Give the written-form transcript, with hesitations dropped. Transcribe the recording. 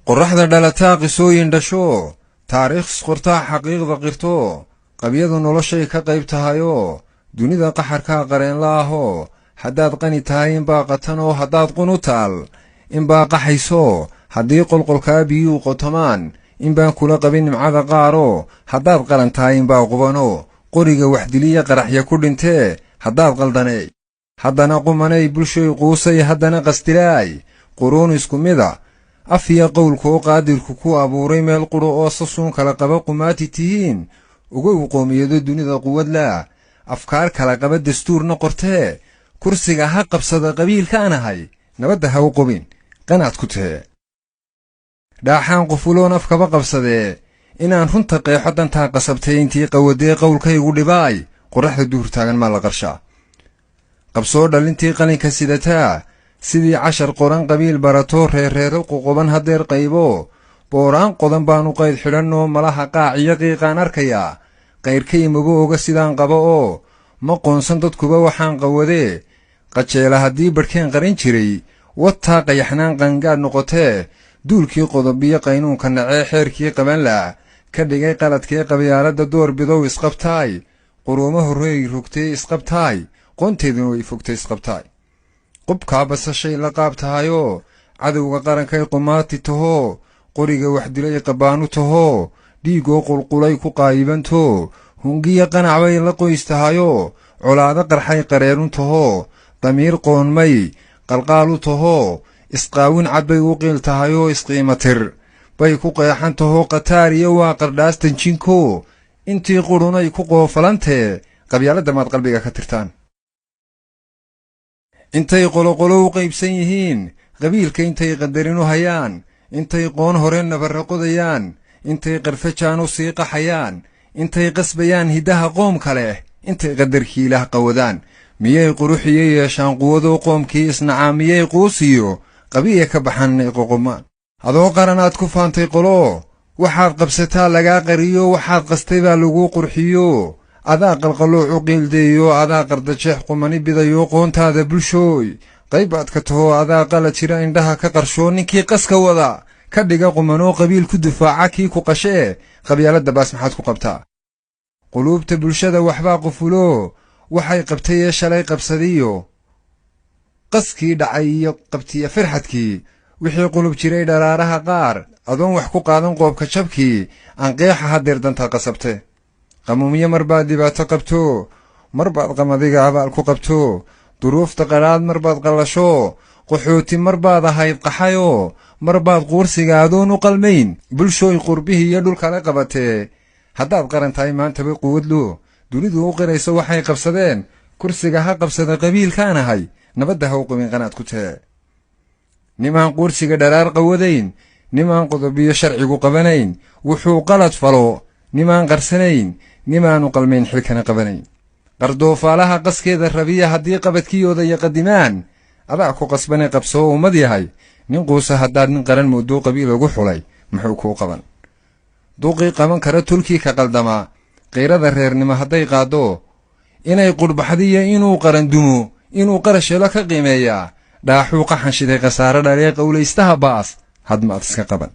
Qorraxda dhalataa qisooyin dhasho, taariikh isqortaa xaqiiqda qirto, qabyadu noloshay ka qayb tahayoo, dunida qaxarkaa qareenla ahoo, haddaad qani tahay inbaa qatanoo, haddaad qunu taal inbaa qaxayso, haddii qolqolkaa biyuu qotomaan inbaan kula qabin nimcada qaaroo, haddaad qaran tahay inbaa qubanoo, qoriga waxdiliya qaraxya ku dhintee, haddaad qaldanay haddana qumanay, bulshoy quusay haddana qastilaay, quruun isku mida af iyo qowlkoo qaadirku ku abuuray meel qudho oo sasuun kala qaba qumaati tihiin, ugow qoomiyado dunida quwadlaa afkaar kala qaba dastuurna qortee, kursiga ha qabsada qabiilkaan ahay, nabadda ha u qobin qanaad ku tahee. Dhaaxaan qufuloon afkaba qabsadee, inaan runta qeexo dantaa qasabtay, intii qawadee qowlkaygu dhibaay, qorraxda duhur taagan maa la qarshaa. Qabsoo dhalintii qalinka sidataa, sidii cashar qoran qabiil barato, reerreero qoqoban haddeer qaybo, booraan qodan baanu qayd xidhannoo, malaha qaac iyo qiiqaan arkayaa, qayrkay maba oga sidaan qabo oo, ma qoonsan dadkuba waxaan qawadee, qajeela haddii badhkeen qarin jiray, wataa qayaxnaan qangaadh noqotee, duulkii qodobiyo qaynuunka nacee xeerkii qaban laa ka dhigay qaladkee qabyaaladda door bidow isqabtaay, quruumo horreey rogtay isqabtaay, qoonteeduna way fogtay isqabtaay. Qubkaa basashay la qaab tahayoo, cadowga qarankay qumaati tahoo, qoriga waxdilay qabaanu tahoo, dhiigoo qulqulay ku qaayibantoo, hungiya qanac bay la qoys tahayoo, colaado qarxay qareerun tahoo, damiir qoonmay qalqaalu tahoo, isqaawin cad bay u qiil tahayoo, isqiimatir bay ku qeexan tahoo, qataar iyo waa qardhaastan jinkoo, intii qurunay ku qoofalantee, qabyaaladda maad qalbiga ka tirtaan. Intay qoloqolo u qaybsan yihiin, qabiilka intay qadarin u hayaan, intay qoon hore nabarra qodayaan, intay qarfajaan u sii qaxayaan, intay qasbayaan hiddaha qoomka leh, intay qadarkii Ilaah qawadaan, miyay quruxiyo yeeshaan quwadoo qoomkii isnacaa miyay quusiyo qabiya ka baxaan inay qoqomaan? Adoo qaranaad ku faantay qolo, waxaad qabsataa lagaa qariyo, waxaad qastay baa laguu qurxiyo, adaa qalqalooc u qiildeeyo, adaa qardajeex qumani bidayo, qoontaada bulshooy qayb baad ka tahoo, adaa qala jira indhaha ka qarshoo, ninkii qaska wada ka dhiga qumanoo, qabiil ku difaaca kii ku qashee, qabyaaladda baas maxaad ku qabtaa? Quluubta bulshada waxbaa qufulo, waxay qabtay ee shalay qabsadiyo qaskii dhacay iyo qabtiya firxadkii, wixii qulub jiray dharaaraha qaar, adoon wax ku qaadan qoobka jabkii aan qeexa haddeer dantaa qasabte. Qamuumyo mar baad dhibaato qabto, mar baad qamadiga abaal ku qabto, duruufta qadhaad mar baad qallasho, qaxooti mar baad ahayd qaxayoo, mar baad quursiga adoon u qalmayn bulshooy qurbihii iyo dhulkale qabatee, haddaad qaran tahay maantaba quwadlo dunidu u qirayso waxay qabsadeen, kursiga ha qabsada qabiilkaan ahay, nabadda ha u qabin qanaad ku tahee. Nimaan quursiga dharaar qawadayn, nimaan qodobiyo sharcigu qabanayn, wuxuu qalad falo nimaan qarsanayn, nimaanu qalmayn xilkana qabanayn, qardoofaalaha qaskeeda rabiya haddii qabadkiyooda yaqadimaan, adaa ku qasbanay qabsoo ummad yahay. Nin quusa haddaad nin qaran moodoo qabiil ugu xulay, muxuu kuu qaban? Duqii qaban kara tulkii ka qaldamaa, qiirada reernimo hadday qaaddo, inay qudhbaxdiyo inuu qarandumo, inuu qarashelo ka qiimeeyaa, dhaaxuu qaxanshiday khasaare dhalee, qowlaystaha ba'as hadmaad iska qaban.